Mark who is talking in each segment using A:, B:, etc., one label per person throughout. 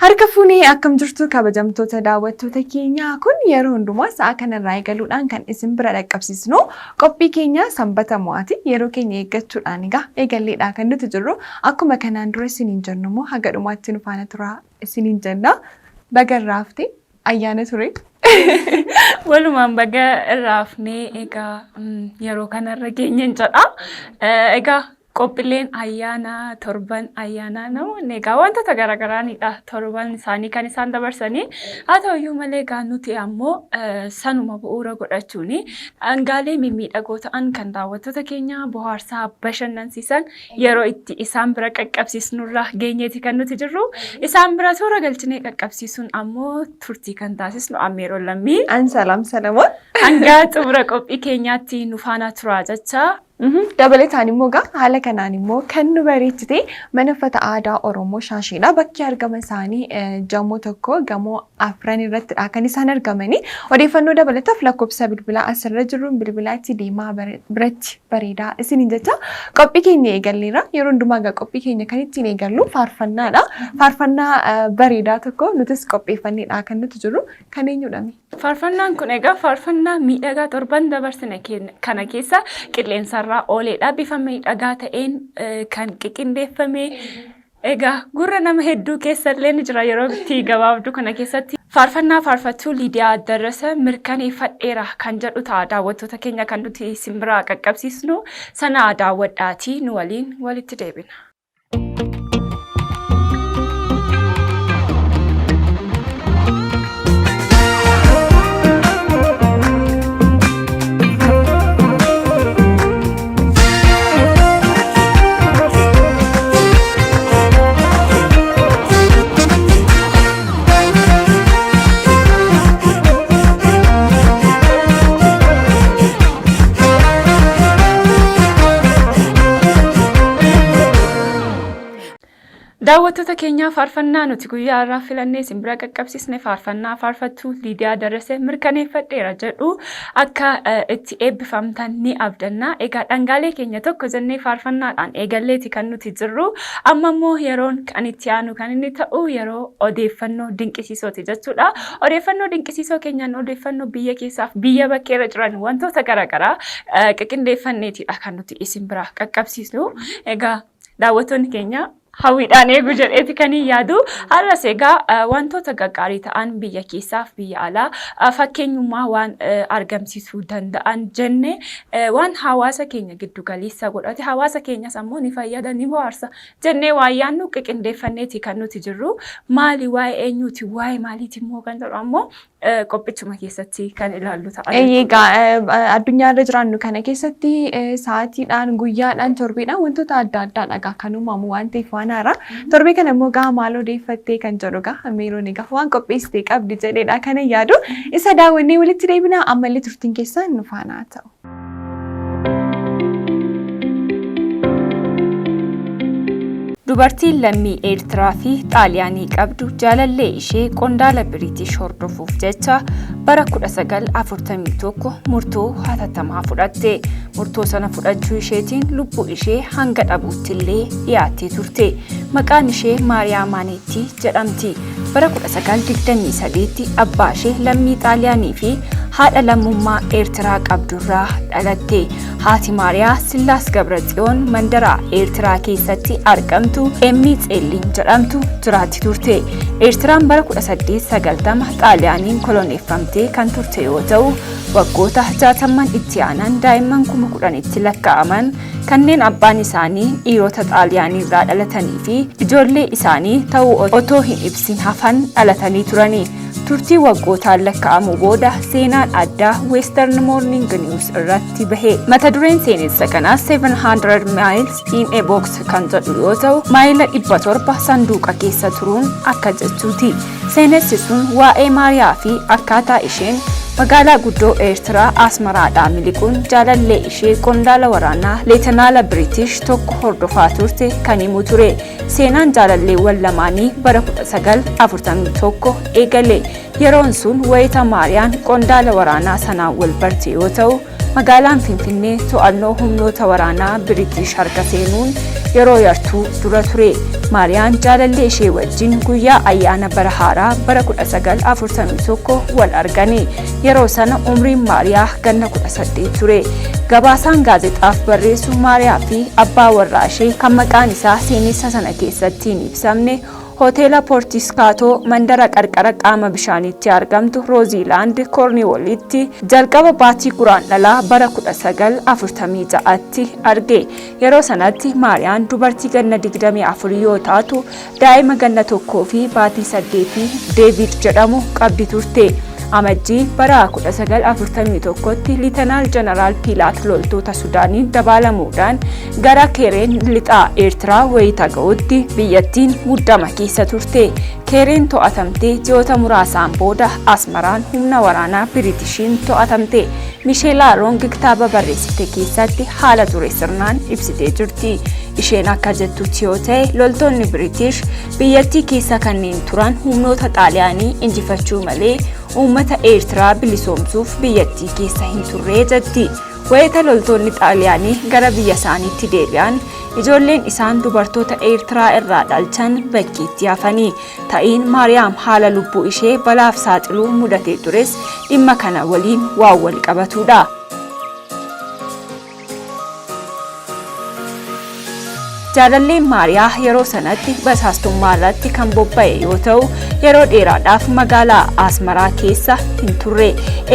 A: Harka fuunee akkam jirtu kabajamtoota daawwattoota keenyaa kun yeroo hundumaa sa'a kanarraa eegaluudhaan kan isin bira dhaqqabsiisnu qophii keenya sanbata mo'aati. Yeroo keenya eeggachuudhaan egaa eegalleedha kan nuti jirru. Akkuma kanaan dura isiniin jennu immoo haga dhumaatti nu faana turaa isiniin jenna. Baga irraa hafte ayyaana ture.
B: Walumaan baga irraa hafnee egaa yeroo kanarra geenyeen jedha. Egaa Qophileen ayyaanaa, torban ayyaanaa namoonni egaa wantoota garaagaraanidha torban isaanii kan isaan dabarsanii. Haa ta'uyyuu malee egaa nuti ammoo sanuma bu'uura godhachuun dhangaalee mimmiidhagoo ta'an kan daawwattoota keenya bohaarsaa bashannansiisan yeroo itti isaan bira qaqqabsiisnurra geenyeeti kan nuti jirru. Isaan bira toora galchinee qaqqabsiisuun ammoo turtii kan taasisnu Ammeeroo Lammii.
A: An Salaam Salamoon.
B: Hanga xumura qophii keenyaatti nu faana turaa jecha.
A: Dabalataan immoo egaa haala kanaan immoo kan nu bareechite mana uffata aadaa Oromoo Shaasheedha. Bakki argama isaanii Jamoo tokko gamoo afran irrattidha kan isaan argamanii. Odeeffannoo dabalataaf lakkoofsa bilbilaa asirra jiruun bilbilaatti deemaa biratti bareedaa isiniin jecha qophii keenya eegalleerra. Yeroo hundumaa egaa qophii keenya kan ittiin eegallu faarfannaadha. Faarfannaa bareedaa tokko nutis qopheeffanneedha kan nuti jirru. Kan eenyudha mee?
B: Faarfannaan kun egaa faarfannaa miidhagaa torban dabarsine kana keessa qilleensarraa ooleedha. Bifa miidhagaa ta'een kan qiqindeeffame. Egaa gurra nama hedduu keessallee ni jira yeroo itti gabaabduu kana keessatti. Faarfannaa faarfattuu Liidiyaa Darrasa mirkaneeffadheera kan jedhu ta'a daawwattoota keenya kan nuti isin biraa qaqqabsiisnu sana daawwadhaatii nu waliin walitti deebina. Daawwattoota keenyaa faarfannaa nuti guyyaa har'aa filannee isin bira qaqqabsiisne faarfannaa faarfattuu Liidiyaa Darrasee mirkaneeffadheera jedhu akka itti eebbifamtan ni abdanna. Egaa dhangaalee keenya tokko jennee faarfannaadhaan eegalleeti kan nuti jirru. Amma immoo yeroon kan itti aanu kan inni ta'u yeroo odeeffannoo dinqisiisooti jechuudha. Odeeffannoo dinqisiisoo keenyaan odeeffannoo biyya keessaaf biyya bakkeerra jiran wantoota garaagaraa qiqindeeffanneetidha kan nuti isin bira qaqqabsiisnu. Egaa daawwattoonni keenya hawwiidhaan eegu jedheeti kan hin yaadu. Har'as egaa wantoota gaggaarii ta'an biyya keessaaf biyya alaa fakkeenyummaa waan argamsiisuu danda'an jenne waan hawaasa keenya giddu galeessa godhate hawaasa keenyas ammoo ni fayyada ni bohaarsa jennee waan yaadnu qiqindeeffanneeti kan nuti jirru. Maali waa'ee eenyuuti waa'ee maaliiti immoo kan jedhu ammoo qophichuma keessatti kan ilaallu ta'a.
A: Egaa addunyaa irra jiraannu kana keessatti sa'aatiidhaan, guyyaadhaan, torbeedhaan wantoota adda addaadha egaa kan uumamu waan ta'eef waan haaraa. Torbee kana immoo gaa maal odeeffattee kan jedhu egaa Meeroon egaa waan qopheessitee qabdi jedheedha kana yaadu. Isa daawwannee walitti deebina ammallee turtiin keessan nu faana haa ta'u.
B: Dubartiin lammii Eertiraa fi Xaaliyaanii qabdu jaalallee ishee qondaala Biriitish hordofuuf jecha bara 1941 murtoo hatattamaa fudhatte. Murtoo sana fudhachuu isheetiin lubbuu ishee hanga dhabuuttillee dhiyaattee turte. Maqaan ishee Maariyaa Maaneettii jedhamti. Bara 1923tti abbaa ishee lammii Xaaliyaanii fi haadha lammummaa Eertiraa qabdurraa dhalatte. Haati Maariyaa Sillaas Gabratsiyoon mandara Eertiraa keessatti argamtu Emmii Tseelliin jedhamtu jiraatti turte. Eertiraan bara 1890 Xaaliyaaniin koloneeffamtee kan turte yoo ta'u, waggoota 60n itti aanan daa'imman 10,000tti lakkaa'aman kanneen abbaan isaanii dhiirota Xaaliyaaniirraa dhalatanii fi ijoollee isaanii ta'uu otoo hin ibsin hafan dhalatanii turani. Turtii waggootaan lakkaa'amu booda seenaan addaa Western Morning News irratti bahe. Mata dureen seenessa kanaas 700 Miles in a Box kan jedhu yoo ta'u, maayila 700 sanduuqa keessa turuun akka jechuuti. Seenessi sun waa'ee Maariyaa fi akkaataa isheen magaalaa guddoo Eertiraa Asmaraadhaa miliquun jaalallee ishee qondaala waraanaa Leetanaala Biriitish tokko hordofaa turte kan himu ture. Seenaan jaalalleewwan lamaanii bara 1941 eegale. Yeroon sun wayita Maariyaan qondaala waraanaa sanaan wal barte yoo ta'u, Magaalaan Finfinnee to'annoo humnoota waraanaa Biriitish harka seenuun yeroo yartuu dura ture. Maariyaan jaalallee ishee wajjin guyyaa ayyaana bara haaraa bara 1941 wal argani. Yeroo sana umriin Maariyaa ganna 18 ture. Gabaasaan gaazexaaf barreessu Maariyaa fi abbaa warraa ishee kan maqaan isaa seenessa sana keessatti hin ibsamne hoteela Poortiskaatoo mandara qarqara qaama bishaaniitti argamtu Rooziilaand Koorniwoolitti jalqaba baatii Guraandhalaa bara 1946tti arge. Yeroo sanatti Maariyaan dubartii ganna 24 yoo taatu daa'ima ganna 1 fi baatii 8 Deevid jedhamu qabdi turte. Amajjii bara 1941tti Liitanaal Jeneraal Piilaat loltoota Sudaaniin dabaalamuudhaan gara Keereen lixaa Eertiraa wayita ga'utti biyyattiin muddama keessa turte. Keereen to'atamtee ji'oota muraasaan booda Asmaraan humna waraanaa Biriitishiin to'atamte. Misheelaa Roong kitaaba barreessite keessatti haala ture sirnaan ibsitee jirti. Isheen akka jettutti yoo ta'e loltoonni Biriitish biyyattii keessa kanneen turan humnoota Xaaliyaanii injifachuu malee uummata Eertiraa bilisoomsuuf biyyattii keessa hin turre jetti. Wayita loltoonni Xaaliyaanii gara biyya isaaniitti deebi'an ijoolleen isaan dubartoota Eertiraa irraa dhalchan bakkeetti hafanii. Ta'iin Maariyaam haala lubbuu ishee balaaf saaxiluu mudatee tures dhimma kana waliin waan wal qabatudha. Jaalalleen Maariyaa yeroo sanatti basaastummaa irratti kan bobba'e yoo ta'u yeroo dheeraadhaaf magaalaa Asmaraa keessa hin turre.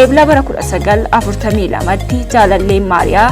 B: Eebla bara 1942tti jaalalleen Maariyaa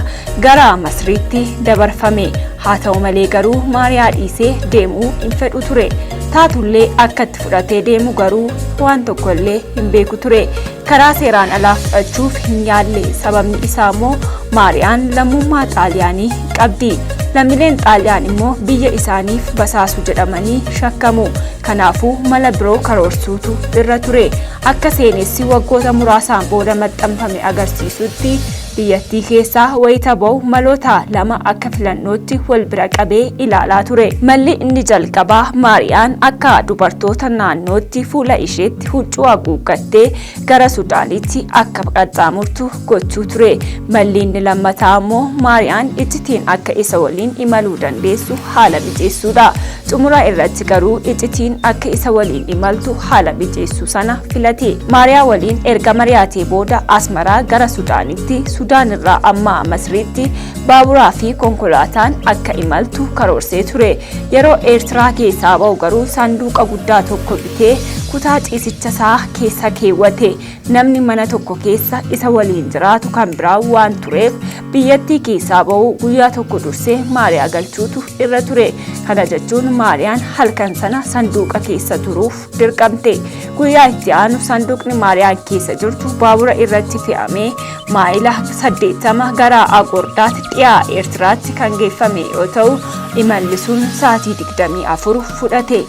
B: gara Masriitti dabarfame. Haa ta'u malee garuu Maariyaa dhiisee deemuu hin fedhu ture. Taatullee akka itti fudhatee deemu garuu waan tokko illee hin beeku ture. Karaa seeraan alaa fudhachuuf hin yaalle. Sababni isaa immoo Maariyaan lammummaa Xaaliyaanii qabdi. Lammiileen Xaaliyaan immoo biyya isaaniif basaasu jedhamanii shakkamu. Kanaafuu mala biroo karoorsuutu irra ture. Akka seenessi waggoota muraasaan booda maxxanfame agarsiisutti biyyattii keessaa wayita ba'u maloota lama akka filannootti wal bira qabee ilaalaa ture. Malli inni jalqabaa Maariyaan akka dubartoota naannootti fuula isheetti huccuu haguuggattee gara Sudaanitti akka qaxxaamurtu gochuu ture. Malli inni lammataa immoo Maariyaan iccitiin akka isa waliin imaluu dandeessu haala mijeessuudha. Xumura irratti garuu iccitiin akka isa waliin imaltu haala mijeessuu sana filate. Maariyaa waliin erga mari'atee booda Asmaraa gara Sudaanitti, Sudaan irraa amma Masriitti baaburaa fi konkolaataan akka imaltu karoorsee ture. Yeroo Eertiraa keessaa ba'u garuu saanduqa guddaa tokko bitee kutaa ciisicha isaa keessa keewwate. Namni mana tokko keessa isa waliin jiraatu kan biraa waan tureef biyyattii keessaa ba'uu guyyaa tokko dursee Maariyaa galchuutu irra ture. Kana jechuun Maariyaan halkan sana sanduuqa keessa turuuf dirqamte. Guyyaa itti aanu sanduuqni Maariyaan keessa jirtu baabura irratti fe'amee maayila 80 gara Agordaat dhiyaa Eertiraatti kan geeffame yoo ta'u imalli sun sa'aatii 24 fudhate.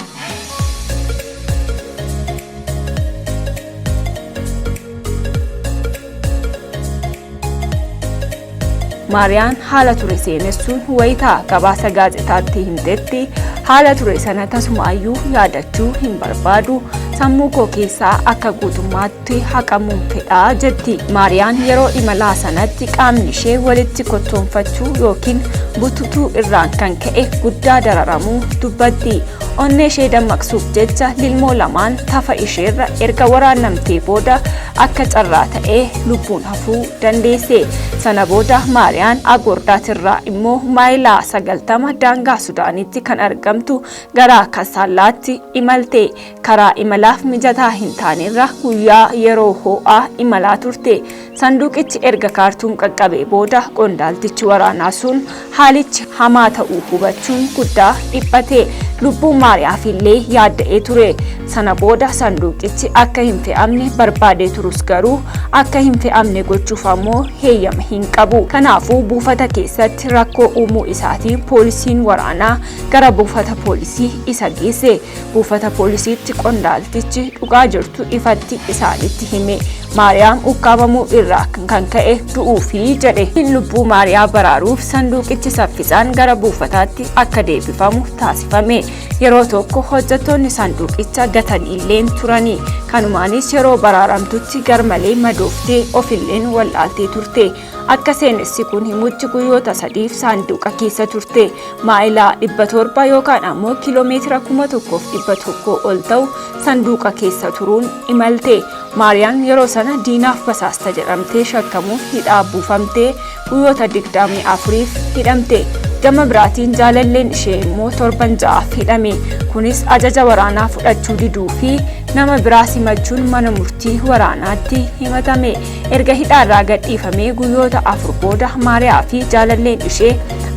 B: Maariyaan haala ture seenessuun wayitaa gabaasa gaazexaatti himtetti haala ture sana tasumaayyuu yaadachuu hin barbaadu, sammuu koo keessaa akka guutummaatti haqamuun fedhaa jetti. Maariyaan yeroo imalaa sanatti qaamni ishee walitti kottoonfachuu yookiin bututuu irraan kan ka'e guddaa dararamuu dubbatti. Onnee ishee dammaqsuuf jecha lilmoo lamaan tafa isheerra erga waraannamtee booda akka carraa ta'ee lubbuun hafuu dandeesse. Sana booda Maariyaan Agordaat irraa immoo maayilaa 90 daangaa Sudaanitti kan argamtu gara Kasaallaatti imalte. Karaa imalaaf mijataa hin taanerra guyyaa yeroo ho'aa imalaa turte. Sanduuqichi erga Kaartuum qaqqabee booda qondaaltichi waraanaa sun haalichi hamaa ta'uu hubachuun guddaa dhiphate. Lubbuu Maariyaafillee yaadda'ee ture. Sana booda sanduuqichi akka hin fe'amne barbaadee turus garuu akka hin fe'amne gochuuf ammoo heeyyama hin qabu. Kanaafuu buufata keessatti rakkoo uumuu isaatiin poolisiin waraanaa gara buufata poolisii isa geesse. Buufata poolisiitti qondaaltichi dhugaa jirtu ifatti isaanitti hime. Maariyaam ukkaamamuu irraa kan ka'e du'uufi jedhe. Lubbuu Maariyaa baraaruuf sanduuqichi saffisaan gara buufataatti akka deebifamu taasifame. Yeroo tokko hojjettoonni sanduuqicha gataniilleen turani. Kanumaanis yeroo baraaramtutti garmalee madooftee ofilleen wallaaltee turte. Akka seenessi kun himutti guyyoota sadiif saanduqa keessa turte. Maayilaa 700 yookaan ammoo kiiloomeetira 1100 ol ta'u sanduuqa keessa turuun imalte. Maariyaan yeroo sana diinaaf basaasta jedhamtee shakkamuun hidhaa buufamtee guyyoota 24f hidhamte. Gama biraatiin jaalalleen ishee immoo torban 6f hidhame. Kunis ajaja waraanaa fudhachuu diduu fi nama biraa simachuun mana murtii waraanaatti himatame. Erga hidhaarraa gadhiifamee guyyoota 4 booda Maariyaa fi jaalalleen ishee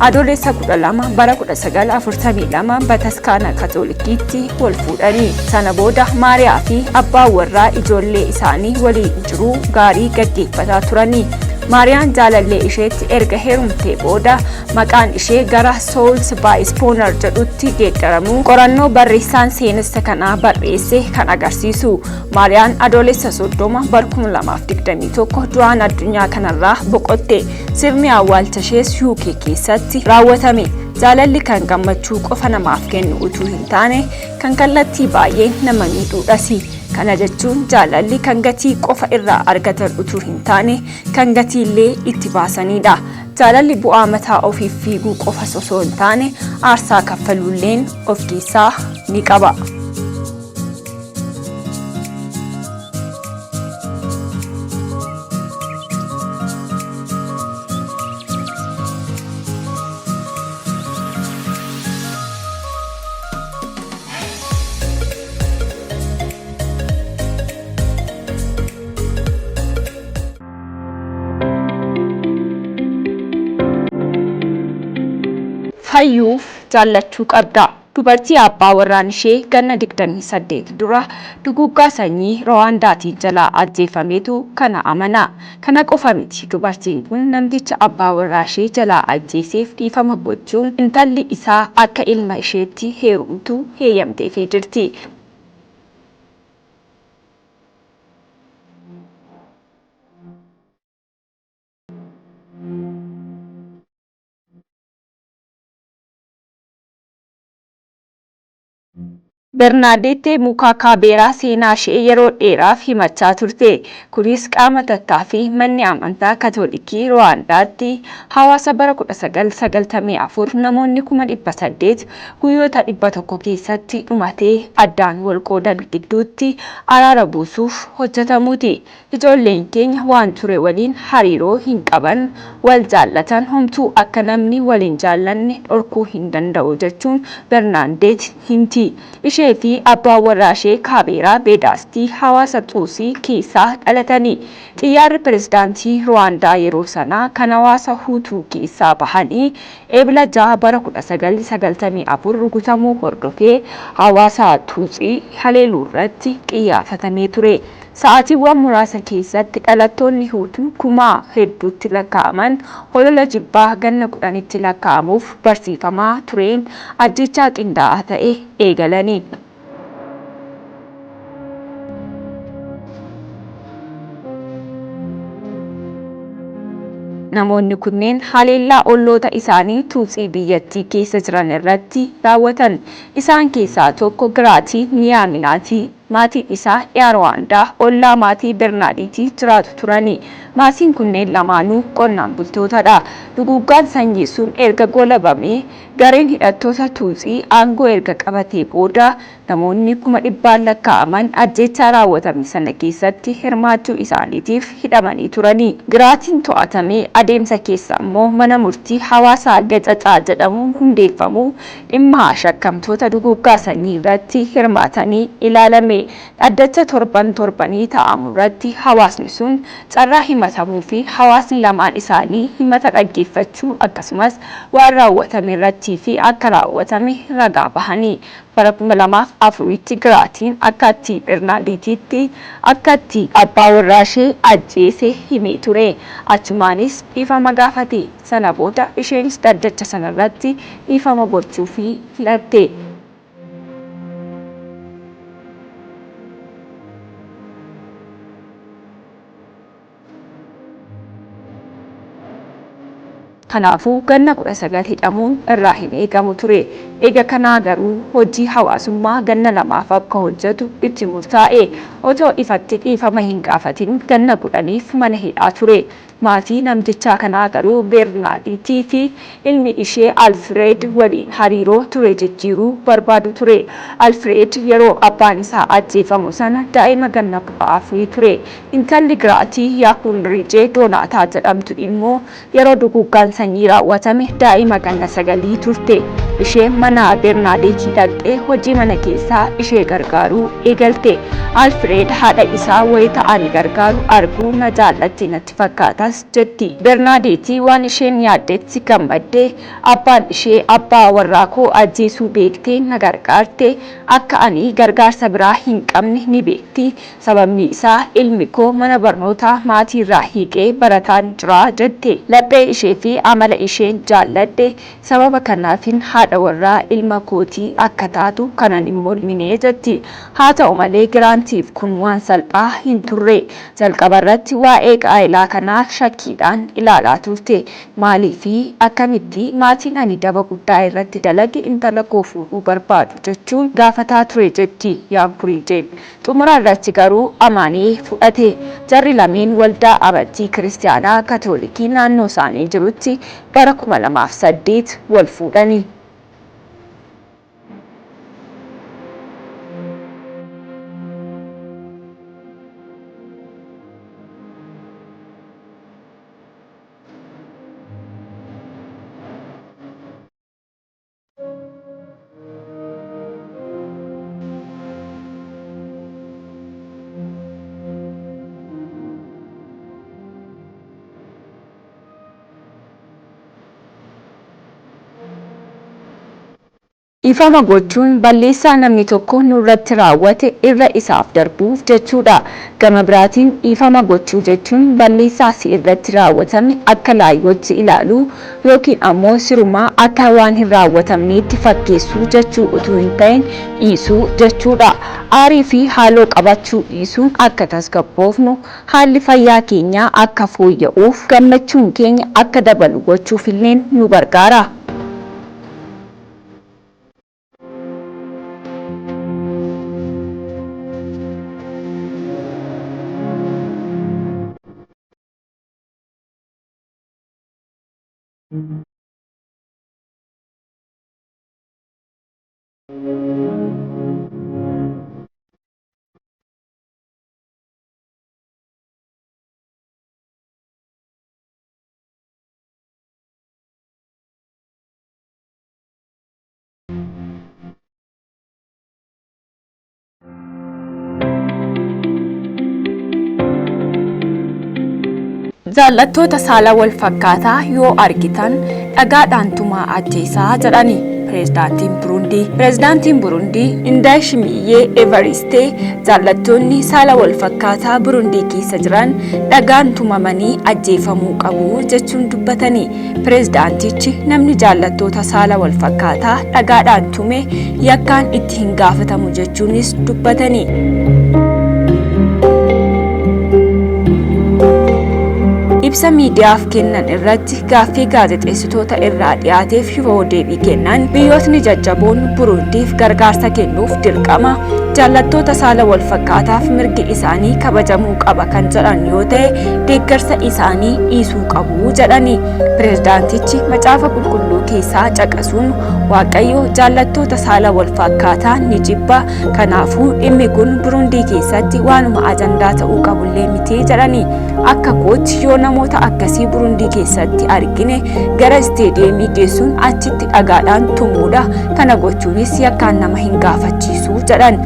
B: Adoolessa 12 bara 1942 bataskaana Katoolikiitti wal fuudhani. Sana booda Maariyaa fi abbaan warraa ijoollee isaanii waliin jiruu gaarii gaggeeffataa turani. Maariyaan jaalallee isheetti erga heerumtee booda maqaan ishee gara Souls by Spooner jedhutti geeddaramuu qorannoo barreessaan seenessa kanaa barreesse kan agarsiisu. Maariyaan Adoolessa 30 bara 2021 du'aan addunyaa kanarraa boqotte. Sirni awwaalcha ishees UK keessatti raawwatame. Jaalalli kan gammachuu qofa namaaf kennu utuu hin taane kan kallattii baay'een nama miidhuudhasi. Kana jechuun jaalalli kan gatii qofa irraa argatan utuu hin taane kan gatiillee itti baasaniidha. Jaalalli bu'aa mataa ofiif fiiguu qofas osoo hin taane aarsaa kaffaluulleen of keessaa ni qaba. Fayyuuf jaallachuu qabda. Dubartii abbaa warraan ishee ganna 28 dura duguuggaa sanyii Ruwaandaatiin jalaa ajjeefametu kana amana. Kana qofa miti, dubartiin kun namticha abbaa warraa ishee jalaa ajjeeseef dhiifama gochuun intalli isaa akka ilma isheetti heerumtu heeyyamteefii jirti. Bernaadette Mukaakaabeeraa seenaa ishee yeroo dheeraaf himachaa turte. Kunis qaama tattaaffii manni amantaa Katolikii Ruwaandaatti hawaasa bara 1994 namoonni 800,000 guyyoota 100 keessatti dhumatee addaan wal qoodan gidduutti araara buusuuf hojjetamuuti. Ijoolleen keenya waan ture waliin hariiroo hin qaban, wal jaallatan, homtuu akka namni wal hin jaallanne dhorkuu hin danda'u jechuun Bernaandeet himti. Ishee fi abbaan warraashee Kaabeeraa Beedaastii hawaasa Xuusii keessaa dhalatani. Xiyyaarri pirezidaantii Ruwaandaa yeroo sanaa kan hawaasa Huutuu keessaa bahanii Ebla 6 bara 1994 rukutamuu hordofee hawaasa Tuutsii haleeluurratti qiyyaafatamee ture. Sa'aatiiwwan muraasa keessatti dhalattoonni Huutuu kumaa hedduutti lakkaa'aman holola jibbaa ganna 10tti lakkaa'amuuf barsiifamaa tureen ajjeechaa qindaa'aa ta'e eegalani. Namoonni kunneen haleellaa olloota isaanii Tuutsii biyyattii keessa jiran irratti raawwatan. Isaan keessaa tokko Giraatii Niyaaminaati. Maatiin isaa Dhiha Ruwaandaa ollaa maatii Bernaadiitii jiraatu turani. Maatiin kunneen lamaanuu qonnaan bultootadha. Duguuggaan sanyii sun erga goolabamee gareen hidhattoota Tuutsii aangoo erga qabatee booda namoonni kuma dhibbaan lakkaa'aman ajjeechaa raawwatame sana keessatti hirmaachuu isaaniitiif hidhamanii turani. Giraatiin to'atamee adeemsa keessa ammoo mana murtii hawaasaa Gacacaa jedhamuun hundeeffamuu dhimma shakkamtoota duguuggaa sanyii irratti hirmaatanii ilaalame. Dhaddacha torban torbanii taa'amu irratti hawaasni sun carraa himatamuu fi hawaasni lamaan isaanii himata dhaggeeffachuu akkasumas waan raawwatame irrattii fi akka raawwatame ragaa bahani. Bara 2004tti Giraatiin akka itti Bernaadiitiitti akka itti abbaa warraashee ajjeese himee ture. Achumaanis dhiifama gaafate. Sana booda isheenis dhaddacha sanarratti dhiifama gochuufii filatte. Kanaafuu ganna 19 hidhamuun irraa hin eegamu ture. Eega kanaa garuu hojii hawaasummaa ganna lamaaf akka hojjetu itti murtaa'e. Otoo ifatti dhiifama hin gaafatin ganna 10f mana hidhaa ture. Maatii namtichaa kanaa garuu Beernaadiitii fi ilmi ishee Alfireed waliin hariiroo ture jijjiiruu barbaadu ture. Alfireed yeroo abbaan isaa ajjeefamu sana daa'ima ganna 14 ture. Intalli Giraatii Yaakuunriijee Doonaataa jedhamtu immoo yeroo duguuggaan sanyii raawwatame daa'ima ganna sagalii turte. Isheen mana Beernaadiitii dhaqxee hojii mana keessaa ishee gargaaruu eegalte. Alfireed haadha isaa wayita ani gargaaru arguu na jaallatti natti fakkaatas jetti. Bernaadeeti waan isheen yaaddetti gammadde. Abbaan ishee abbaa warraa koo ajjeesuu beektee na gargaarte. Akka ani gargaarsa biraa hin qabne ni beekti. Sababni isaa ilmi koo mana barnootaa maatiirraa hiiqee barataan jira jette. Laphee ishee fi amala isheen jaalladhe. Sababa kanaafin haadha warraa ilma kootii akka taatu kanan hin mormine jetti. Haa ta'u malee Giraantiif kun waan salphaa hin turre. Jalqabarratti waa'ee gaa'elaa kanaa shakkiidhaan ilaalaa turte. Maaliifi? Akkamitti maatiin ani daba guddaa irratti dalage intala koo fuudhuu barbaadu jechuun gaafataa ture jetti Yaankuriijeen. Xumura irratti garuu amaanee fudhate. Jarri lameen waldaa amantii Kiristiyaanaa Katoolikii naannoo isaanii jirutti bara 2008 wal fuudhani. Dhiifama gochuun balleessaa namni tokko nurratti raawwate irra isaaf darbuuf jechuudha. Gama biraatiin dhiifama gochuu jechuun balleessaa si irratti raawwatame akka laayyootti ilaaluu yookiin ammoo sirumaa akka waan hin raawwatamneetti fakkeessuu jechuu utuu hin ta'in dhiisuu jechuudha. Aarii fi haaloo qabachuu dhiisuun akka tasgabboofnu, haalli fayyaa keenyaa akka fooyya'uuf, gammachuun keenya akka dabalu gochuufilleen nu gargaara. Jaallattoota saala wal fakkaataa yoo argitan dhagaadhaan tumaa ajjeesaa jedhani Pireezidaantiin Burundii. Pireezidaantiin Burundii Indaayishimiyyee Evaristee jaallattoonni saala wal fakkaataa Burundii keessa jiran dhagaan tumamanii ajjeefamuu qabu jechuun dubbatani. Pireezidaantichi namni jaallattoota saala wal fakkaataa dhagaadhaan tume yakkaan itti hin gaafatamu jechuunis dubbatani. Ibsa miidiyaaf kennan irratti gaaffii gaazexeessitoota irraa dhiyaateef yeroo deebii kennan biyyootni jajjaboon Burundiif gargaarsa kennuuf dirqama, jaallattoota saala wal fakkaataaf mirgi isaanii kabajamuu qaba kan jedhan yoo ta'e deeggarsa isaanii dhiisuu qabu jedhani. Pireezidaantichi Macaafa Qulqulluu keessaa caqasuun Waaqayyo jaallattoota saala wal fakkaataa ni jibba, kanaafuu dhimmi kun Burundii keessatti waanuma ajandaa ta'uu qabullee miti jedhani. Akka kootti yoo namoota akkasii Burundii keessatti argine gara isteediyeemii geessuun achitti dhagaadhaan tumuudha, kana gochuunis yakkaan nama hin gaafachiisu jedhan.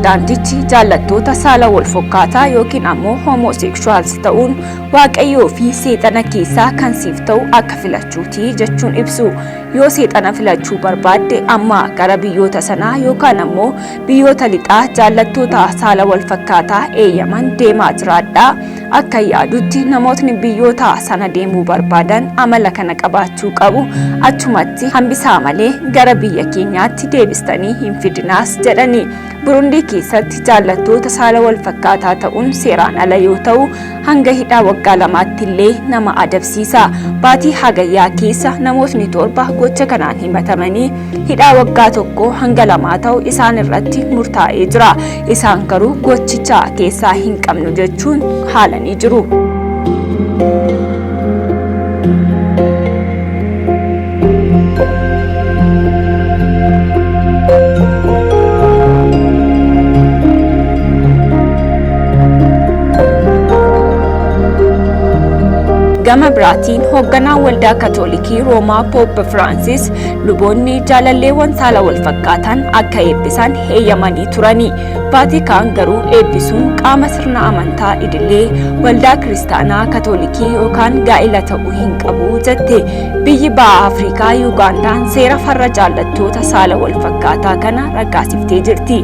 B: Pireezidaantichi jaallattoota saala walfokkaataa yookiin ammoo homosexuals ta'uun Waaqayyoo fi seexana keessaa kan siif ta'u akka filachuuti jechuun ibsu. Yoo seexana filachuu barbaadde amma gara biyyoota sanaa yookaan ammoo biyyoota lixaa jaallattoota saala walfakkaataa eeyyaman deemaa jiraadhaa. Akkan yaadutti namootni biyyoota sana deemuu barbaadan amala kana qabaachuu qabu. Achumatti hambisaa malee gara biyya keenyaatti deebistanii hin fidinaas jedhani. Burundii keessatti jaallattoota saala walfakkaataa ta'uun seeraan ala yoo ta'u, hanga hidhaa waggaa lamaatti illee nama adabsiisa. Baatii Hagayyaa keessa namootni 7 gocha kanaan himatamanii hidhaa waggaa 1 hanga 2 ta'u isaan irratti murtaa'ee jira. Isaan garuu gochicha keessaa hin qabnu jechuun haalanii jiru. Gama biraatiin hoogganaan waldaa Katoolikii Roomaa Poop Firaansis luboonni jaalalleewwan saala walfakkaataan akka eebbisan heeyyamanii turani. Vaatikaan garuu eebbisuun qaama sirna amantaa idilee waldaa kiristaanaa Katoolikii yookaan gaa'ila ta'uu hin qabu jette. Biyyi Baha Afrikaa Yugaandaan seera farra jaallattoota saala walfakkaataa kana raggaasiftee jirti.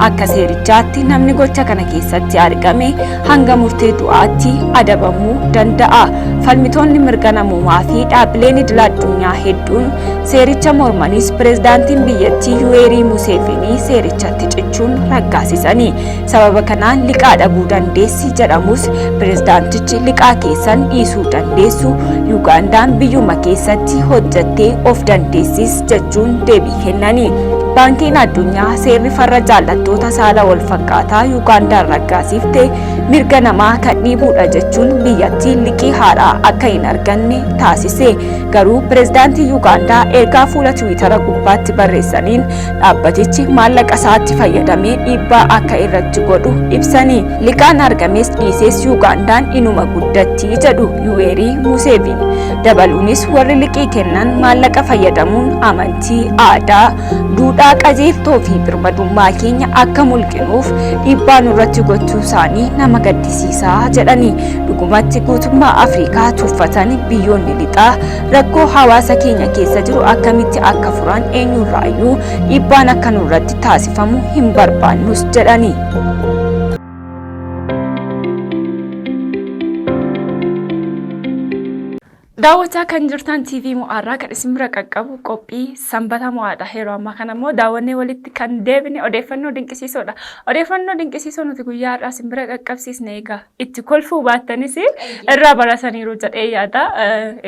B: Akka seerichaatti namni gocha kana keessatti argame hanga murtee du'aatti adabamuu danda'a. Falmitoonni mirga namoomaa fi dhaabbileen idila addunyaa hedduun seericha mormanis pireezidaantiin biyyattii Yuweerii Museevenii seerichatti cichuun raggaasisani. Sababa kanaan liqaa dhabuu dandeessi jedhamus pireezidaantichi liqaa keessan dhiisuu dandeessu, Yugaandaan biyyuma keessatti hojjettee of dandeessis jechuun deebii kennani. Baankiin Addunyaa seerri farra jaallattoota saala walfakkaataa Yugaandaan raggaasifte mirga namaa kan dhiibuudha jechuun biyyattiin liqii haaraa akka hin arganne taasise. Garuu pireezidaantiin Yugaandaa ergaa fuula Tiwiitara gubbaatti barreessaniin dhaabbatichi maallaqa isaatti fayyadamee dhiibbaa akka irratti godhu ibsani. Liqaan argames dhiisees Yugaandaan inuma guddatti jedhu Yuweerii Museeviin. Dabaluunis warri liqii kennan maallaqa fayyadamuun amantii, aadaa, duudhaa, qajeeltoo fi birmadummaa keenya akka mulqinuuf dhiibbaa nurratti gochuu isaanii nama gaddisiisa jedhani. Dhugumatti guutummaa Afrikaa tuffatani biyyoonni lixaa rakkoo hawaasa keenya keessa jiru akkamitti akka furan eenyurraayyuu dhiibbaan akka nurratti taasifamu hin barbaannus jedhani.
C: Daawwachaa kan jirtan TV Mo'aarraa kan isin bira qaqqabu qophii Sanbata Mo'aadha. Yeroo ammaa kana immoo daawwannee walitti kan deebine odeeffannoo dinqisiisoodha. Odeeffannoo dinqisiisoo nuti guyyaa har'aa isin bira qaqqabsiisne egaa itti kolfuu baattanis irraa barataniiru jedhee yaada.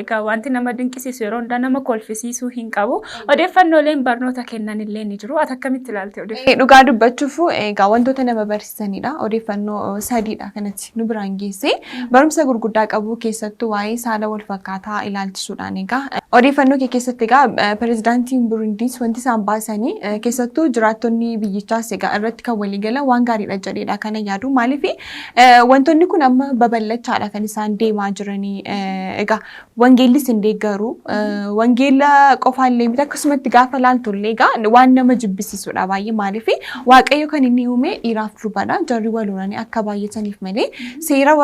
C: Egaa wanti nama dinqisiisu yeroo hundaa nama kolfisiisuu hin qabu. Odeeffannooleen barnoota kennan illee ni jiru. Ati akkamitti ilaalte odeeffannoo?
A: Dhugaa dubbachuuf egaa wantoota nama barsiisanidha. Odeeffannoo sadiidha kanatti nu biraan geesse. Barumsa gurguddaa qabu keessattuu waa'ee saala wal fakkaataa ilaalchisuudhaan egaa odeeffannoo kee keessatti egaa pirezidaantiin Burundiis wanti isaan baasanii keessattuu jiraattonni biyyichaas egaa irratti kan walii galan waan gaariidha jedheedha kana yaadu. Maaliif wantoonni kun amma babal'achaadha kan isaan deemaa jiranii egaa Wangeellis hin deeggaru. Wangeela qofaallee miti akkasumatti gaafa laaltullee egaa waan nama jibbisiisudha baay'ee maaliif Waaqayyo kan inni uume dhiiraaf durbadha jarri wal horanii akka baay'ataniif malee seera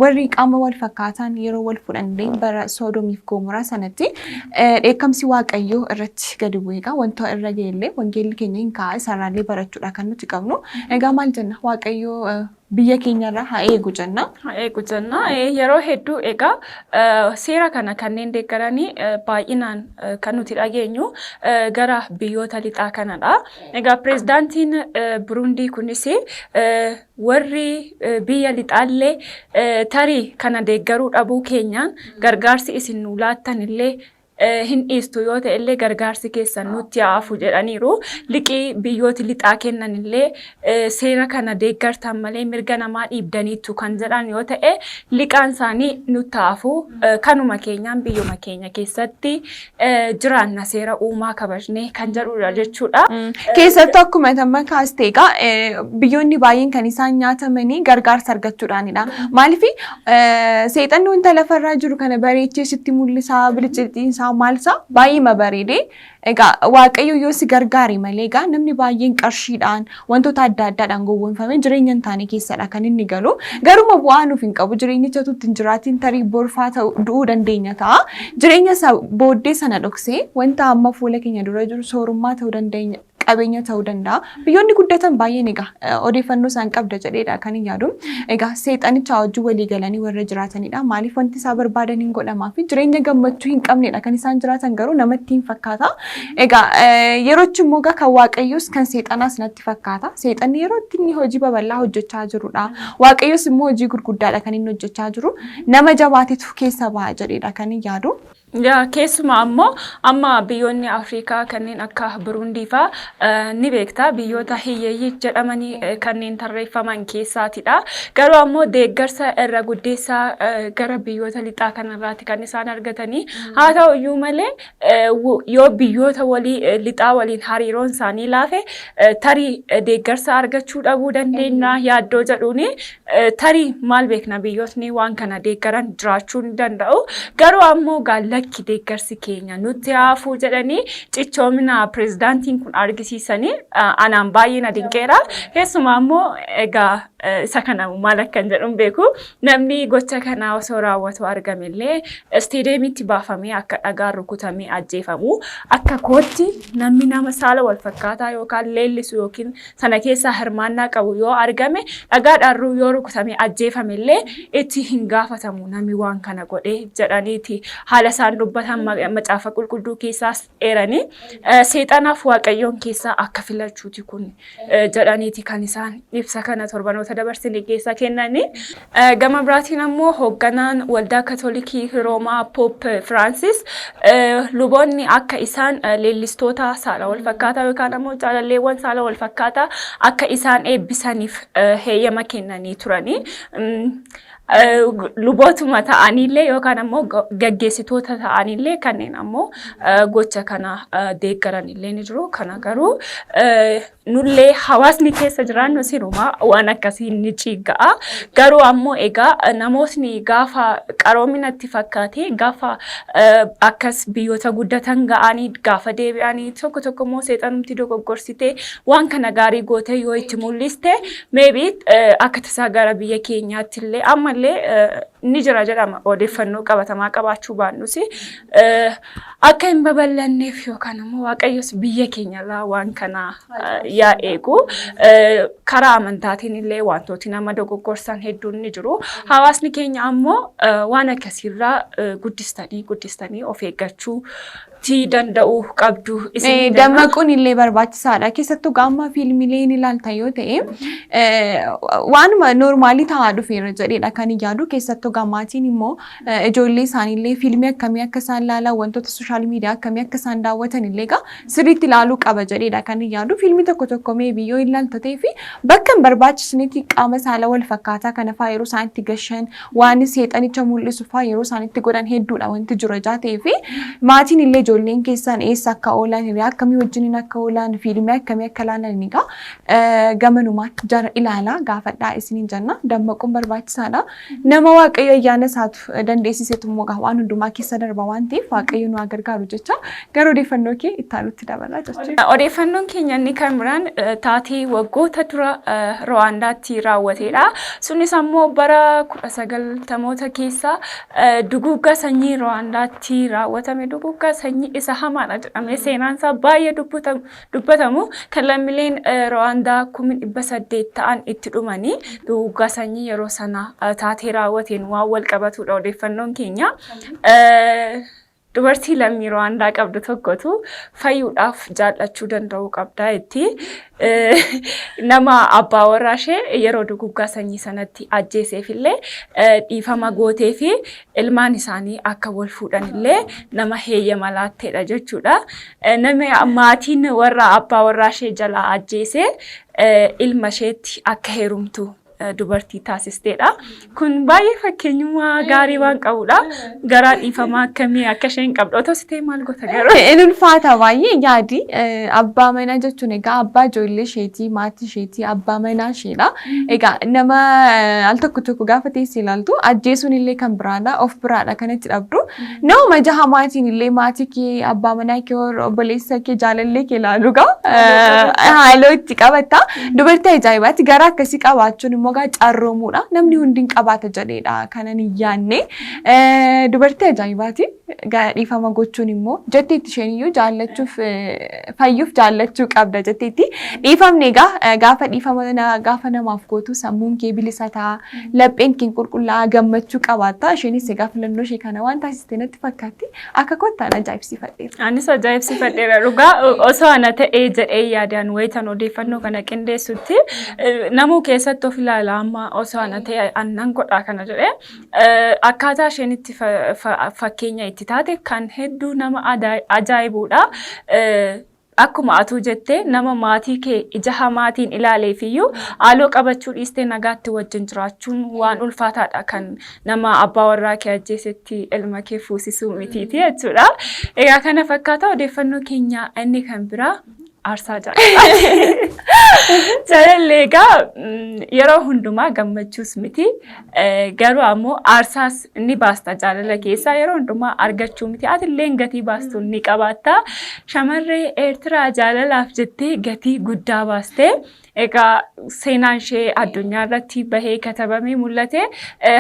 A: warri qaama wal fakkaataan yeroo wal fuudhanillee bara Soodomiif Goomoraa sanatti dheekkamsi Waaqayyoo irratti gadi bu'e egaa wanta irra ga'ellee wangeelli keenya hin kaa'a isarraallee barachuudha kan nuti qabnu. Egaa maal jenna Waaqayyo biyya keenyarraa haa eegu jenna.
C: Haa eegu jenna. Yeroo hedduu egaa seera kana kanneen deeggaranii baay'inaan kan nuti dhageenyu gara biyyoota lixaa kanadha. Egaa pireezidaantiin Burundii kunis warri biyya lixaallee tarii kana deeggaruu dhabuu keenyaan gargaarsi isin nuu laattanillee hin dhiistu yoo ta'e illee gargaarsi keessan nutti haa hafu jedhaniiru. Liqii biyyooti lixaa kennan illee seera kana deeggartan malee mirga namaa dhiibdaniittu kan jedhan yoo ta'e liqaan isaanii nutti haa hafu. Kanuma keenyaan biyyuma keenya keessatti jiraanna seera uumaa kabajnee kan jedhudha jechuudha.
A: Keessattuu akkuma amma kaaste egaa biyyoonni baay'een kan isaan nyaatamanii gargaarsa argachuudhaanidha. Maaliif Seexanni wanta lafarraa jiru kana bareechee sitti mul'isa, biliciciinsaa isaa maal isaa baay'ee bareede. Egaa Waaqayyo yoo si gargaare malee, egaa namni baay'een qarshiidhaan, wantoota adda addaadhaan gowwoomfamee jireenya hin taane keessadha kan inni galu. Garuma bu'aa nuuf hin qabu, jireenyicha utuu hin jiraatiin tarii borfaa ta'u du'uu dandeenya ta'a. Jireenya isa booddee sana dhoksee wanta amma fuula keenya dura jiru soorummaa ta'uu dandeenya, qabeenya ta'uu danda'a. Biyyoonni guddatan baay'een egaa odeeffannoo isaan qabda jedheedha kan hin yaadu. Egaa seexanicha wajjin walii galanii warra jiraatanidha. Maaliif, wanti isaa barbaadan hin godhamaa fi jireenya gammachuu hin qabnedha kan isaan jiraatan, garuu namatti hin fakkaata. Egaa yeroochi immoo egaa kan Waaqayyoos kan seexanaas natti fakkaata. Seexanni yeroo itti inni hojii babal'aa hojjechaa jirudha. Waaqayyoos immoo hojii gurguddaadha kan inni hojjechaa jiru. Nama jabaatetu keessa ba'a jedheedha kan hin yaadu.
C: Yaa, keessumaa ammoo amma biyyoonni Afrikaa kanneen akka Burundii fa'aa ni beekta, biyyoota hiyyeeyyii jedhamanii kanneen tarreeffaman keessaatidha. Garuu ammoo deeggarsa irra guddeessaa gara biyyoota lixaa kanarraati kan isaan argatanii. Haa ta'u iyyuu malee, yoo biyyoota walii lixaa waliin hariiroon isaanii laafe, tarii deeggarsa argachuu dhabuu dandeenya yaaddoo jedhuuni, tarii maal beekna, biyyootni waan kana deeggaran jiraachuu ni danda'u. Garuu ammoo gaallakki deeggarsi keenya nutti haafuu jedhanii cichoomina pirezidaantiin kun argisiisanii anaan baay'ee na dinqeera. Keessumaa ammoo egaa isa kana maal akkan jedhu hin beeku. Namni gocha kana osoo raawwatu argamellee isteediyeemitti baafamee akka dhagaan rukutamee ajjeefamu. Akka kootti namni nama saala wal fakkaataa yookaan leellisu yookiin sana keessaa hirmaannaa qabu yoo argame, dhagaadhaan yoo rukutamee ajjeefamellee itti hin gaafatamu namni waan kana godhe jedhaniiti haala isaan dubbatan. Macaafa Qulqulluu keessaas eeranii, seexanaaf Waaqayyoon keessaa akka filachuuti kun jedhaniiti kan isaan ibsa kana torbanoota dabarsine keessa kennanii. Gama biraatiin ammoo hoogganaan Waldaa Katolikii Roomaa Poop Firaansis luboonni akka isaan leellistoota saala wal fakkaataa yookaan ammoo jaalalleewwan saala wal fakkaataa akka isaan eebbisaniif heeyyama kennanii turanii. Lubootuma ta'aniillee yookaan ammoo gaggeessitoota ta'aniillee kanneen ammoo gocha kana deeggaranillee ni jiru. Kana garuu nullee hawaasni keessa jiraannu sirumaa waan akkasii ni ciigga'a. Garuu ammoo egaa namootni gaafa qaroominatti fakkaate, gaafa akkas biyyoota guddatan ga'anii gaafa deebi'anii, tokko tokko immoo seexanumti dogoggorsitee waan kana gaarii gootee yoo itti mul'iste, maybe akka tasaa gara biyya keenyaatti illee ammallee ni jira jedhama, odeeffannoo qabatamaa qabaachuu baannus, akka hin babal'anneef yookaan immoo Waaqayyos biyya keenyarraa waan kana yaa eegu. Karaa amantaatiin illee wantooti nama dogoggorsan hedduun ni jiru. Hawaasni keenya ammoo waan akkasiirraa guddistanii guddistanii of eeggachuu ti danda'uu qabdu isin.
A: Dammaquun illee barbaachisaadha. Keessattuu gaamma fiilmiilee ni ilaalta yoo ta'e, waanuma normal ta'aa dhufeera jedheedha kan yaadu. Keessattuu gaammaatiin immoo ijoollee isaaniillee fiilmii akkamii akka isaan ilaalan, wantoota social media akkamii akka isaan daawwatan illee egaa sirriitti ilaaluu qaba jedheedha kan yaadu. Fiilmii tokko tokko maybe yoo ilaalta ta'ee fi bakka hin barbaachisnetti qaama saala wal fakkaataa kana fa'aa yeroo isaan itti gashan, waan seexanicha mul'isu fa'aa yeroo isaan itti godhan hedduudha wanti jiru ijaa ta'ee fi maatiin illee ijoolleen keessan eessa akka oolan, hiriyaa akkamii wajjiniin akka oolan, fiilmii akkamii akka ilaalan egaa gamanumaan jara ilaalaa gaafadhaa isiniin jenna. Dammaquun barbaachisaadha. Nama Waaqayyo ayyaana isaatu dandeessisetu immoo waan hundumaa keessa darba waan ta'eef, Waaqayyo nu haa gargaaru jecha gara odeeffannoo kee itti aanutti dabalaa jechuudha.
C: Odeeffannoon keenya inni kan biraan taatee waggoota dura Rwaandaatti raawwatedha. Sunis ammoo bara 1990moota keessa duguugga sanyii Rwaandaatti raawwatame, duguugga sanyii isa hamaadha jedhamee seenaan isaa baay'ee dubbatamu, kan lammiileen Rwaandaa 800,000 ta'an itti dhumanii, duguugga sanyii yeroo sana taatee raawwateen waan wal qabatudha odeeffannoon keenya. Dubartii lammii Rwaandaa qabdu tokkotu fayyuudhaaf jaallachuu danda'uu qabda itti. Nama abbaa warraa ishee yeroo duguuggaa sanyii sanatti ajjeeseef illee dhiifama gootee fi ilmaan isaanii akka wal fuudhan illee nama heeyyama laatteedha jechuudha. Nama maatiin warra abbaa warraa ishee jalaa ajjeese ilma isheetti akka heerumtu dubartii taasisteedha. Kun baay'ee fakkeenyummaa gaarii waan qabudha. Garaa dhiifamaa akkamii akka isheen qabdu otoo si ta'e maal goota garuu?
A: Inni ulfaata baay'ee yaadi. Abbaa manaa jechuun egaa abbaa ijoollee isheetii, maatii isheetii, abbaa manaa isheedha. Egaa nama al tokko tokko gaafa teessee ilaaltu ajjeesuun illee kan biraadha, of biraadha kan itti dhabdu. Nama jaha maatiin illee maatii kee, abbaa manaa kee, obboleessa kee, jaalallee kee ilaalu gaa haaloo itti qabatta. Dubartii ajaa'ibaatti garaa akkasii qabaachuun immoo gaa carroomuudha. Namni hundi hin qabaata jedheedha kanan hin yaadne. Dubartii ajaa'ibaati. Dhiifama gochuun immoo jetteetti isheen iyyuu jaallachuuf fayyuuf jaallachuu qabda jetteetti. Dhiifamni egaa gaafa dhiifama gaafa namaaf gootu sammuun kee bilisa ta'a, lapheen kee qulqullaa'aa gammachuu qabaatta. Isheenis egaa filannoo ishee kana waan taasiste natti fakkaatti. Akka kottaan ajaa'ibsiifadheera.
C: Anis ajaa'ibsiifadheera dhugaa osoo ana ta'ee jedhee yaadaan wayitan odeeffannoo kana qindeessutti namuu keessatti of ilaala amma osoo ana ta'e annan godhaa kana jedhee akkaataa isheen itti fakkeenya itti taate kan hedduu nama ajaa'ibudha. Akkuma atuu jettee nama maatii kee ija hamaatiin ilaaleefiyyuu haaloo qabachuu dhiistee nagaatti wajjin jiraachuun waan ulfaataadha kan nama abbaa warraa kee ajjeesetti ilma kee fuusisuu mitiiti jechuudha. Egaa kana fakkaata odeeffannoo keenya inni kan biraa aarsaa jaalalaati. Jaalalli egaa yeroo hundumaa gammachuus miti. Garuu ammoo aarsaas ni baasta jaalala keessaa yeroo hundumaa argachuu miti. Atillee gatii baastu ni qabaatta. Shamarree Eertiraa jaalalaaf jettee gatii guddaa baaste. Egaa seenaan ishee addunyaa irratti bahee katabamee mul'ate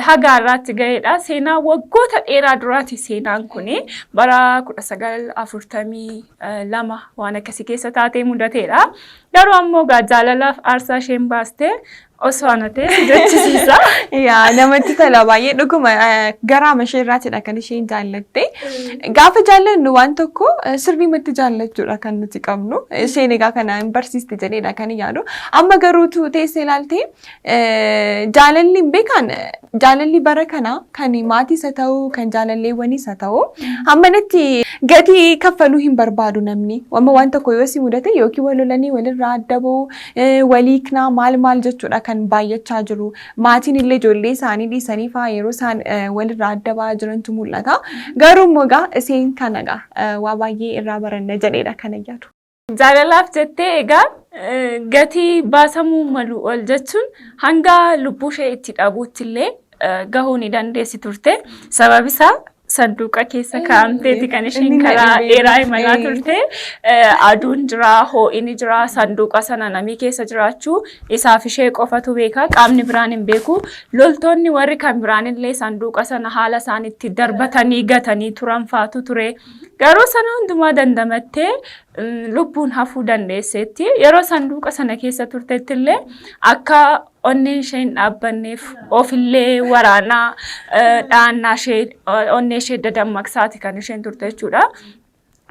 C: haga har'aatti gaheedha. Seenaa waggoota dheeraa duraati seenaan kuni bara 1942 waan akkasii keessa taatee mudateedha. Garuu ammoo egaa jaalalaaf aarsaa isheen baaste osoo ana ta'e si jechisiisa.
A: Yaa namatti tola baay'ee dhuguma garaama ishee irraatidha kan isheen jaallatte. Gaafa jaallannu waan tokko sirriimatti jaallachuudha kan nuti qabnu. Isheen egaa kana hin barsiiste jedheedha kan yaadu. Amma garuutu teessee ilaalte jaalalli hin beekan jaalalli bara kana kan maatiis haa ta'u kan jaalalleewwaniis haa ta'u hammanatti gatii kaffaluu hin barbaadu namni. Amma waan tokko yoo si mudate yookiin wal lolanii walirraa adda ba'u waliiknaa maal maal jechuudha kan baay'achaa jiru. Maatiin illee ijoollee isaanii dhiisanii fa'aa yeroo isaan walirraa adda ba'aa jirantu mul'ata. Garuu immoo egaa isheen kana egaa waa baay'ee irraa baranna jedheedha kana yaadu.
C: Jaalalaaf jettee egaa gatii baasamuu malu ol jechuun hanga lubbuu ishee itti dhabuutti illee gahuu ni dandeessi turte. Sababi isaa sanduuqa keessa kaa'amteeti kan isheen karaa dheeraa imalaa turte. Aduun jira, hoo'ini jira, sanduuqa sana namni keessa jiraachuu isaaf ishee qofatu beeka, qaamni biraan hin beeku. Loltoonni warri kan biraan illee sanduuqa sana haala isaan itti darbatanii gatanii turan faatu ture. Garuu sana hundumaa dandamattee lubbuun hafuu dandeesseetti. Yeroo sanduuqa sana keessa turtetti illee akka onneen ishee hin dhaabbanneef ofillee waraanaa dhaannaa ishee onnee ishee dadammaqsaati kan isheen turte jechuudha.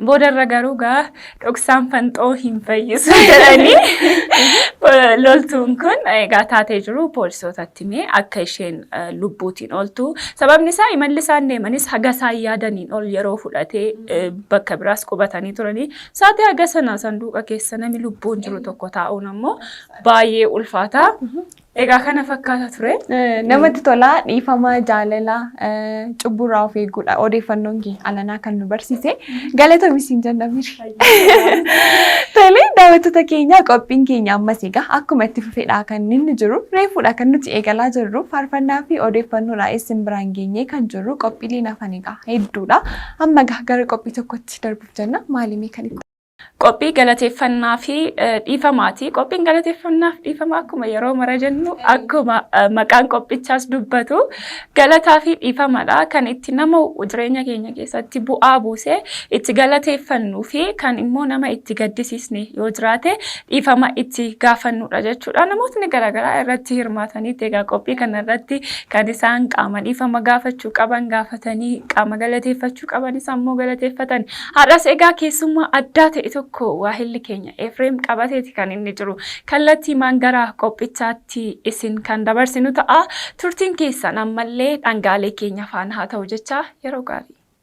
C: Boodarra garuu gaa dhoksaan fanxoo hin fayyisu jedhanii loltuun kun egaa taatee jiru poolisootatti himee akka isheen lubbuutiin ooltu. Sababni isaa imalli isaan deemanis haga isaan yaadaniin ol yeroo fudhatee bakka biraas qubatanii turanii sa'aatii haga sana sanduuqa keessa namni lubbuun jiru tokko taa'uun ammoo baay'ee ulfaata. Egaa kana fakkaata ture.
A: Namatti tola dhiifama jaalala cubburraa of eeguudha odeeffannoon kee alanaa kan nu barsiise galatoomi siin jenna miri. Tole daawwattoota keenya qophiin keenya ammas egaa akkuma itti fufedha kan inni jiru reefuudha kan nuti eegalaa jirru faarfannaa fi odeeffannoodha isin biraan geenyee kan jirru qophiileen hafan egaa hedduudha amma egaa gara qophii tokkotti darbuuf jenna maalimee kan itti.
C: Qophii galateeffannaa fi dhiifamaati. Qophiin galateeffannaa fi dhiifamaa akkuma yeroo mara jennu akkuma maqaan qophichaas dubbatu galataa fi dhiifamadha. Kan itti nama jireenya keenya keessatti bu'aa buusee itti galateeffannuu fi kan immoo nama itti gaddisiisne yoo jiraate dhiifama itti gaafannudha jechuudha. Namootni garaagaraa irratti hirmaataniitti egaa qophii kana irratti kan isaan qaama dhiifama gaafachuu qaban gaafatanii qaama galateeffachuu qabanis ammoo galateeffatan. Har'as egaa keessummaa addaa ta'e tokko waahilli keenya Efreem qabateeti kan inni jiru. Kallattiimaan gara qophichaatti isin kan dabarsinu ta'a. Turtiin keessan ammallee dhangaalee keenya faana haa ta'u jecha yeroo gaarii.